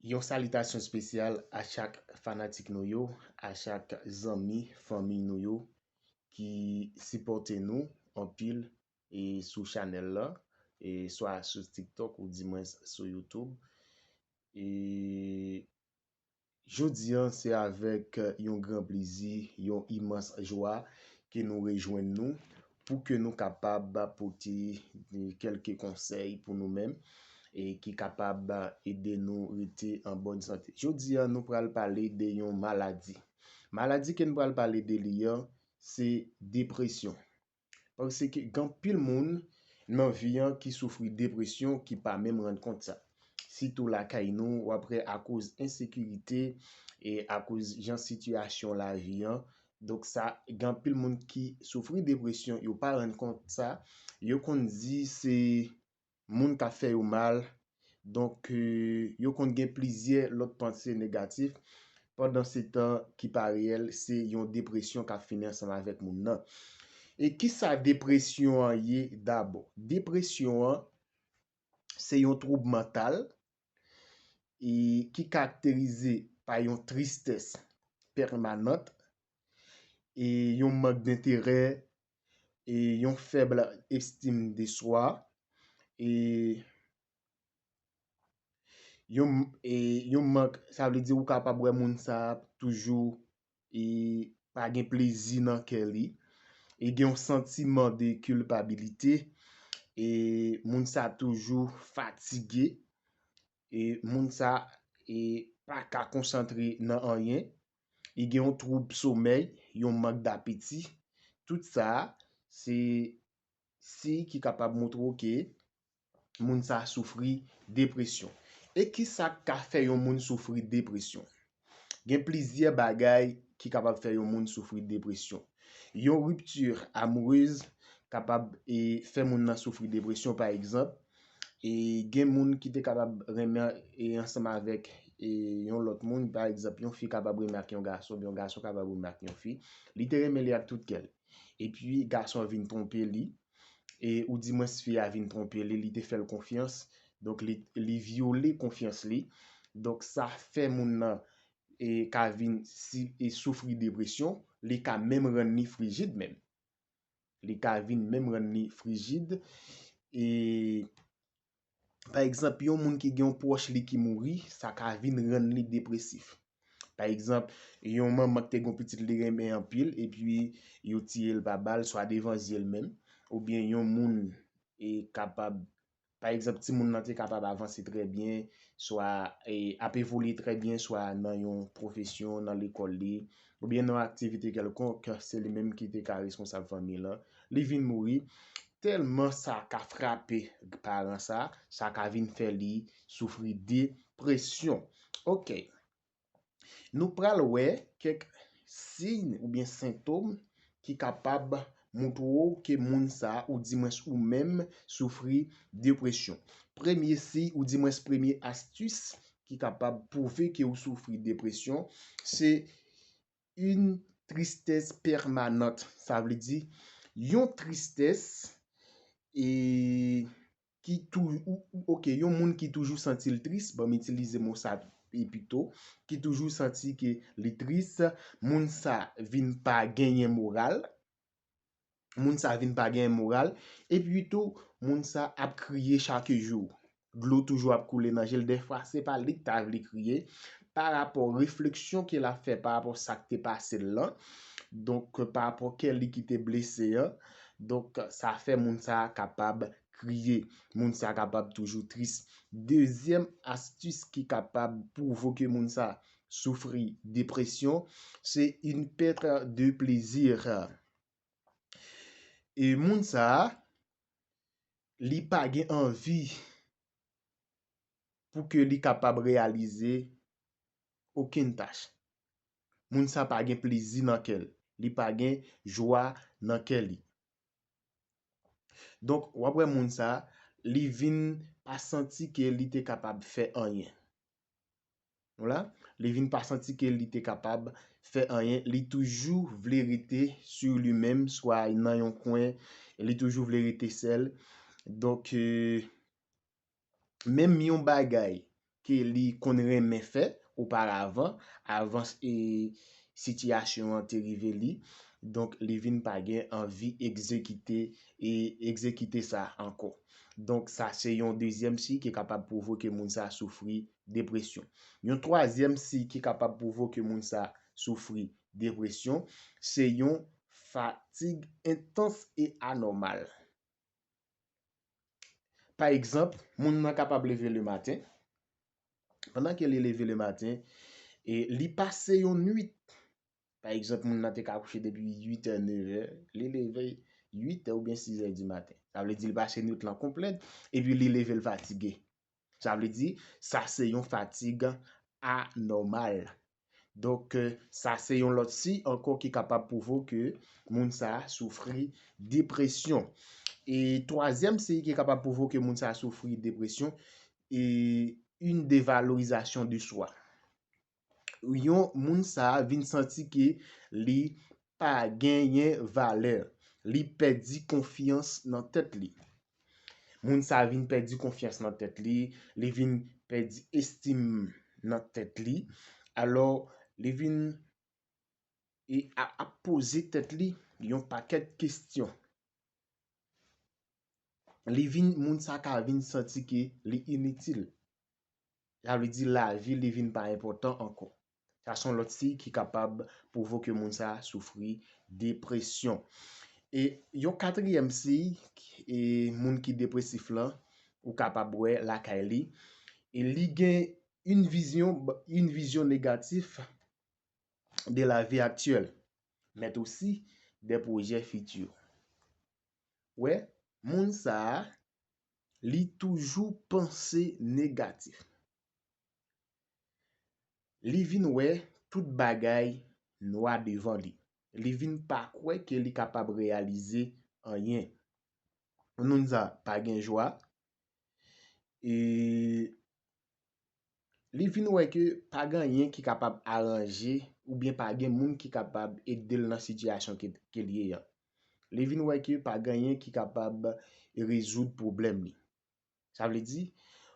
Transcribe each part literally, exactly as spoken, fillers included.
Yon salitasyon espesyal a chak fanatik nou yo, a chak zanmi, fanmi nou yo ki sipòte nou anpil e sou chanèl la, e swa sou TikTok ou dimwens sou YouTube. E jodi a, se avèk yon gran plezi, yon imans jwa ke nou rejwenn nou pou ke nou kapab pote kèlke konsèy pou nou menm e ki kapab ede nou rete an bòn sante. Jodi a, nou pral pale de yon maladi. Maladi ke nou pral pale de li a, se depresyon. Paske gen anpil moun nan vi an ki soufri depresyon ki pa menm rann kont sa. Sitou lakay nou, w ap wè akoz ensekirite e akoz jan sitiyasyon lavi an. Donk sa, gen anpil moun ki soufri depresyon, yo pa rann kont sa. Yo konn di se moun k ap fè yo mal. Donk, e, yo konn gen plizyè lòt panse negatif. Pandan se tan ki pa reyèl, se yon depresyon k ap fini ansanm avèk moun nan. E kisa depresyon an ye dabò? Depresyon an, se yon twoub mantal e ki karakterize pa yon tristès pèmanant e yon mank denterè e yon fèb estim de swa e yon, e yon mank, sa vle di ou kapab wè moun sa a toujou e pa gen plezi nan kè li, e gen yon santiman de kilpabilite, e moun sa a toujy fatige, e moun sa a e pa ka konsantre nan anyen, li gen yon twoub somèy, yon mank dapeti. Tout sa a, se siy ki kapab montre w ke moun sa a soufri depresyon. E kisa k ka fè yon moun soufri depresyon? Gen plizyè bagay ki kapab fè yon moun soufri depresyon. Yon ripti amourez kapab e, fè moun nan soufri depresyon, pa egzanp. E gen moun ki te kapab renmen e, ansanm avèk e, yon lòt moun, pa egzanp, yon fi kapab renmen ak yon gason, yon gason kapab renmen ak yon fi. Li te renmen li ak tout kè l. Epi gason an vin twonpe li, e, ou dimwens fi a vin twonpe li, li te fè l konfyans, donk li, li vyole konfyans li. Donk sa fè moun nan e, ka vin si, e, soufri depresyon, li ka menm rann li frijid menm. Li ka vin menm rann li frijid. E, pa egzanp, yon moun ki gen yon pwòch li ki mouri, sa ka vin rann li depresif. Pa egzanp, yon manman ki te gen yon pitit li renmen anpil, epi yo tiye l pa bal, swa devan zye l menm, oubyen yon moun e kapab, pa egzanp, timoun nan te kapab avanse trè byen, swa e ap evolye trè byen, swa nan yon pwofesyon, nan lekòl li, oubyen nan yon aktivite kèlkonk, se li menm ki te ka responsab fanmi lan. Li vin mouri, tèlman sa ka frape paran sa, sa ka vin fè li soufri depresyon. Oke. Nou pral wè kèk siy oubyen sentòm ki kapab montre w ke moun sa a, ou dimwens ou menm, soufri depresyon. Premye siy, ou dimwens premye astis ki kapab pwouve ke ou soufri depresyon, se une tristesse permanente. Sa vle di, yon tristès e ki tou, ou, ou, oke, yon moun ki toujou santi l tris, ban m itilize mo sa e pito, ki toujou santi ke li tris, moun sa vin pa genyen moral, moun sa vin pa genyen moral, epi tou, moun sa ap kriye chak jou. Dlo toujou ap koule nan je l, dèfwa se pa li k ta vle kriye, pa rapò refleksyon ke l ap fè pa rapò sa k te pase l lan, donk pa rapò kè li ki te blese an, donk sa fè moun sa a kapab kriye, moun sa kapab toujou tris. Dezyèm astis ki kapab pwouvoke moun sa soufri depresyon, se une perte de plaisir. E moun sa a, li pa gen anvi pou ke li kapab reyalize okenn tach. Moun sa pa gen plezi nan kè l. Li pa gen jwa nan kè li. Donk, w ap wè moun sa, li vin pa santi ke li te kapab fè anyen. Vwala, li vin pa santi ke li te kapab fè anyen. Li toujou vle rete sur li menm, swa nan yon kwen, li toujou vle rete sèl. Donk, e, menm yon bagay ke li konn renmen fè oparavan, avan e sitiyasyon an te rive li. Donk, li vin pa gen anvi egzekite, e egzekite sa ankò. Donk, sa se yon dezyèm siy ki kapab pwovoke moun sa soufri depresyon. Yon twazyèm siy ki kapab pwovoke moun sa soufri depresyon, se yon fatig entans e anòmal. Pa egzanp, moun nan kapab leve le maten. Pandan ke li leve le maten, e li pase yon nwit. Pa egzanp, moun nan te ka kouche depi uit è, nèf è, li leve uit è oubyen sis è di maten. Sa vle di li pase nwit lan konplèt, epi li leve l fatige. Sa vle di, sa se yon fatig anòmal. Donk, eh, sa se yon lòt siy ankò ki kapab pwovoke moun sa a soufri depresyon. E twazyèm siy ki kapab pwovoke moun sa a soufri depresyon, e une dévalorisation de soi. Yon moun sa a vin santi ke li pa genyen valè. Li pèdi konfyans nan tèt li. Moun sa a vin pèdi konfyans nan tèt li, li vin pèdi estim nan tèt li. Alò, li vin e a- ap poze tèt li yon pakèt kesyon. Li vin, moun sa ka vin santi ke li initil. Sa vle di lavi li vin pa enpòtan ankò. Sa se yon lòt siy ki kapab pwovoke moun sa soufri depresyon. E yon katriyèm siy, e moun ki depresif lan, ou kapab wè lakay li, e li gen une vision, une vision négative de la vie actuelle, mais aussi des projets futurs. Wè, moun sa a, li toujou panse negatif. Li vin wè tout bagay nwa devan li. Li vin pa kwè ke li kapab reyalize anyen. Moun sa pa gen jwa. E li vin wè ke pa gen anyen ki kapab aranje oubyen pa gen moun ki kapab ede l nan sitiyasyon ke, ke l ye an. Li vin wè ke pa gen anyen ki kapab rezoud pwoblèm li. Sa vle di,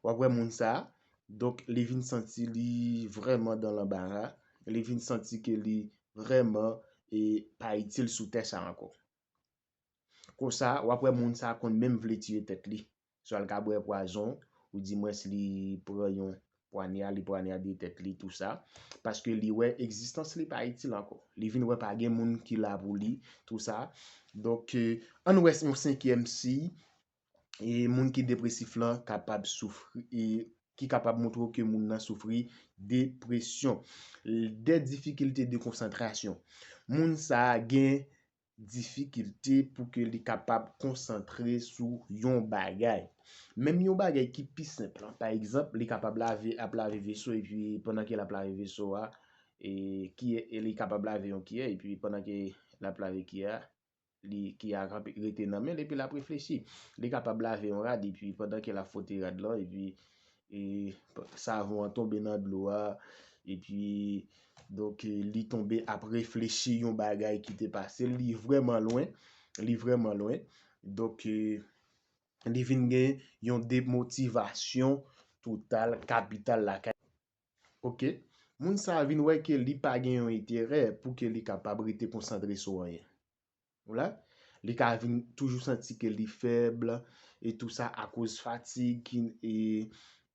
w ap wè moun sa a, donk li vin santi li vrèman dan lanbara, li vin santi ke li vrèman e pa itil sou tè sa ankò. Konsa, w ap wè moun sa a konn menm vle tiye tèt li. Swa l ka bwè pwazon, oudimwens li pran yon pwanya, li pwanyade tèt li, tou sa. Paske li wè egzistans li pa itil ankò. Li vin wè pa gen moun ki la pou li, tou sa. Donk, eh, ann wè yon senkyèm siy, e moun ki depresif lan kapab soufri, e ki kapab montre w ke moun nan soufri depresyon. Des difficultés de concentration. Moun sa a gen difikilte pou ke li kapab konsantre sou yon bagay. Menm yon bagay ki pi senp, pa egzanp, li kapab lave, ap lave veso, epi pandan ke l ap lave veso a, e, kiyè, e li kapab lave yon kiyè, epi pandan ke l ap lave kiyè a, li, kiyè a kanpe, rete nan men l, epi l ap reflechi. Li kapab lave yon rad, epi pandan ke l ap fwote rad lan, epi e, savon an tonbe nan dlo a, epi, donk, e, li tonbe ap reflechi yon bagay ki te pase l, li vrèman lwen, li vrèman lwen. Donk, e, li vin gen yon demotivasyon total, kapital lakay. Oke, moun sa a vin wè ke li pa gen yon enterè pou ke li kapab rete konsantre sou anyen. Ou la, li ka vin toujou santi ke li fèb e tou sa akoz fatig ki, e,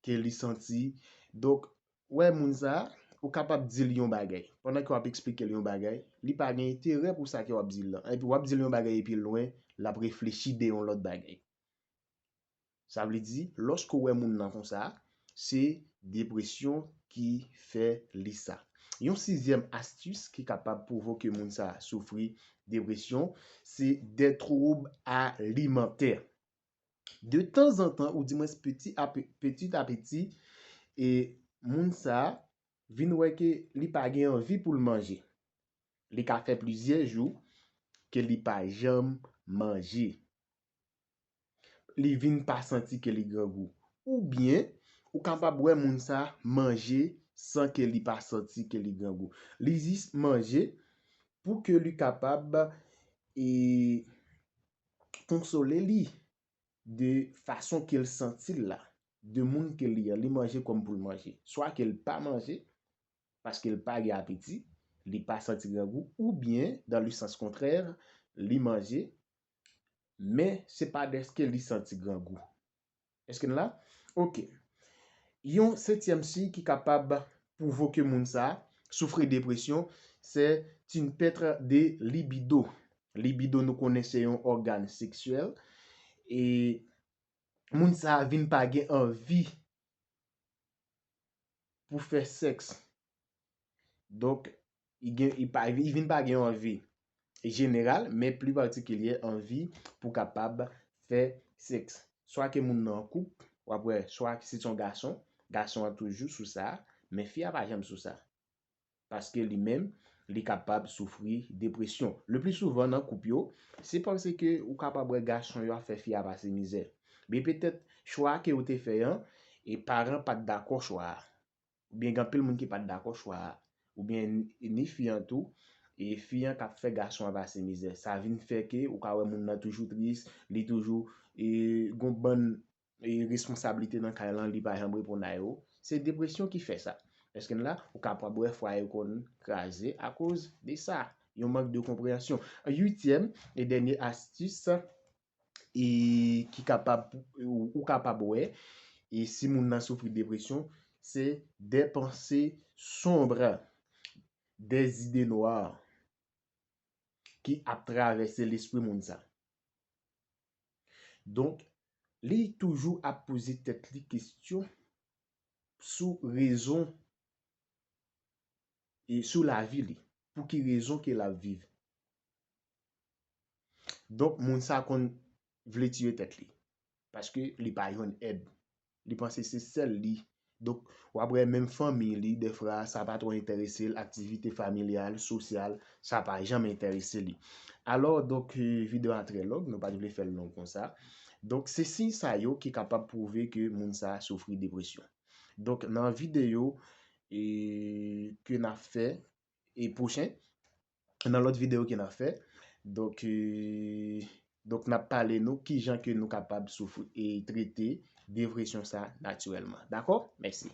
ke li santi. Donk, wè moun sa, ou kapab di l yon bagay. Pandan ke w ap eksplike l yon bagay, li pa gen enterè pou sa ke w ap di l lan. Epi w ap di l yon bagay epi lwen, l ap reflechi de yon lòt bagay. Sa vle di, lòske w wè moun nan konsa, se depresyon ki fè li sa. Yon sizyèm astis ki kapab pwovoke moun sa soufri depresyon, se des troubles alimentaires. De tanzantan, oudimwens peti a pe-, petit à petit, e moun sa vin wè ke li pa gen anvi pou l manje. Li ka fè plizyè jou ke li pa janm manje. Li vin pa santi ke li grangou. Oubyen, ou kapab wè moun sa manje san ke li pa santi ke li grangou. Li jis manje pou ke li kapab, e, konsole li de fason ke l santi l la. de moun ke li an, li manje kòm pou l manje. Swa ke l pa manje, paske l pa gen apeti, li pa santi grangou, oubyen, dans le sens contraire, li manje, men se pa dèske li santi grangou. Èske n la? Ok. Yon setyèm siy ki kapab pwovoke moun sa soufri depresyon, c'est une perte de libido. Libido, nou konnen se yon ògàn seksyèl. E moun sa vin pa gen anvi pou fè sèks. Donk, li gen, li pa, li vin pa gen yon anvi jeneral, men pli patikilye, anvi pou kapab fè sèks. Swa ke moun nan an koup, w ap wè, swa si se yon gason, gason an toujou sou sa, men fi a pa janm sou sa. Paske li menm, li kapab soufri depresyon. Le pli souvan nan koup yo, se paske ou kapab wè gason yo ap fè fi a pase mizè. Men petèt chwa ke ou te fè an, e paran pa t dakò chwa a. Oubyen gen anpil moun ki pa t dakò chwa a. Oubyen ni fi an tou, e fi an k ap fè gason an pase mizè. Sa vin fè ke ou ka wè moun nan toujou tris, li toujou e, gon bann e, responsablite nan kay lan, li pa janm reponn a yo. Se depresyon ki fè sa. Èske n la? Ou kapab wè fwaye konn kraze akoz de sa. Yon mank de konpreyansyon. Uityèm e dènye astis e, ki kapab, ou, ou kapab wè, e si moun nan soufri depresyon, se des pensées sombres, des idées noires ki ap travèse lespri moun sa. Donk, li toujou ap poze tèt li kesyon sou rezon e sou lavi li. Pou ki rezon ke l ap viv? Donk, moun sa konn vle tiye tèt li. Paske li pa jwenn èd. Li panse se sèl li. Donk, w ap wè menm fanmi li, defwa, sa pa twò enterese l, aktivite familyal, sosyal, sa pa janm enterese li. Alò, donk, e, videyo a trè long, nou pa t vle fè l long konsa. Donk, se siy sa yo ki kapab pwouve ke moun sa soufri depresyon. Donk, nan videyo e, ke n ap fè e pwochen, nan lòt videyo ke n ap fè, donk, e, donk, n ap pale nou kijan ke nou kapab soufri e trete depresyon sa natirèlman. Dakò? Mèsi.